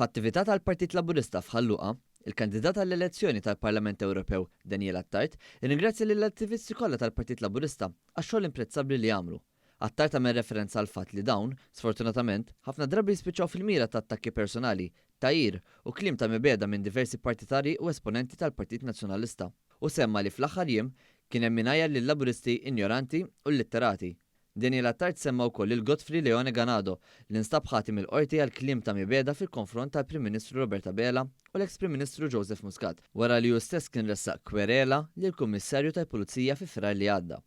F'attività tal-Partit Laburista f'Ħal Luqa, il-kandidat għall-elezzjoni tal-Parlament Ewropew Daniel Attard irringrazzja lill-attivisti kollha tal-Partit Laburista għax-xogħol imprezzabbli li għamlu. Attard għamel referenza għall-fatt li dawn, sfortunatament, ħafna drabi jispiċċaw fil-mira ta' attakki personali, tgħajjir u kliem ta' mibegħda minn diversi partitarji u esponenti tal-Partit Nazzjonalista. Hu semma li fl-aħħar jiem kien hemm min għajjar lil-Laburisti injoranti u llitterati. Daniel Attard semma wkoll lil Godfrey Leone Ganado li nstab ħati mill-Qorti għal kliem ta' mibegħda fil-konfront tal-Prim Ministru Robert Abela u l-eks Prim Ministru Joseph Muscat, wara li hu stess kien ressaq kwerela lill-Kummissarju tal-Pulizija fi Frar li għadda.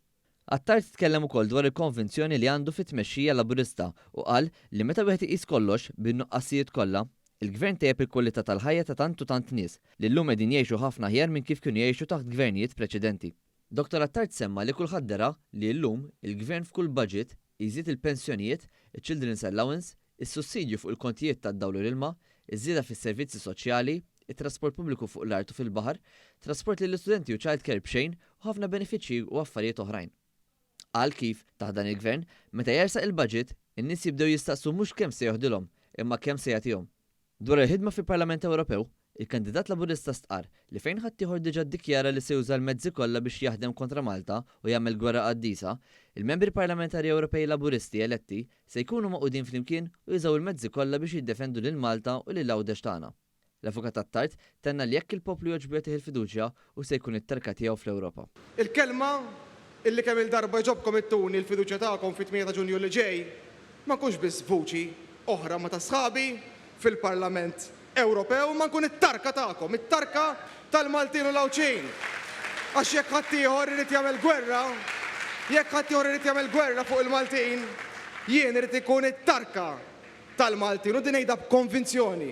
Attard tkellem ukoll dwar il-konvinzjoni li għandu fit-tmexxija Laburista u qal li meta wieħed iqis kollox, bin-nuqqasijiet kollha, il-Gvern tejjeb il-kwalità tal-ħajja ta' tant u tant nies li llum qegħdin jgħixu ħafna aħjar minn kif kienu jgħixu taħt gvernijiet preċedenti. Dottor Attard semma li kulħadd dera li llum il-Gvern f'kull budget jżid il-pensjonijiet, iċ-children's allowance, is-sussidju fuq il-kontijiet tad-dawl u l-ilma, iż-żieda fis-servizzi soċjali, it-trasport pubbliku fuq l-art u fil-baħar, trasport lill-istudenti u child care b'xejn u ħafna benefiċċji u affarijiet oħrajn. Qal kif, taħt dan il-Gvern, meta jersaq il-budget, in-nies jibdew jistaqsu mhux kemm se joħdilhom, imma kemm se jagħtihom. Dwar il-ħidma fil-Parlament Ewropew, il-kandidat Laburista stqarr li fejn ħaddieħor diġà ddikjara li se juża l-mezzi kollha biex jaħdem kontra Malta u jagħmel gwerra qaddisa, il-Membri Parlamentari Ewropej Laburisti eletti se jkunu magħqudin flimkien u jużaw il-mezzi kollha biex jiddefendu lil Malta u lil Għawdex tagħna. L-Avukat Attard tenna li jekk il-poplu jogħġbu jagħtih il-fiduċja, hu se jkun it-tarka tiegħu fl-Ewropa. Il-kelma illi kemm-il darba jogħġobkom ittuni l-fiduċja tagħkom fit-8 ta' Ġunju li ġej, ma nkunx biss vuċi oħra ma' ta' sħabi fil-Parlament Ewropew imma nkun it-tarka tagħkom, it-tarka tal-Maltin u l-Għawdxin. Għax jekk ħaddieħor irid jagħmel gwerra, jekk ħaddieħor irid jagħmel gwerra fuq il-Maltin, jien irid inkun it-tarka tal-Maltin u din ngħidha b'konvinzjoni.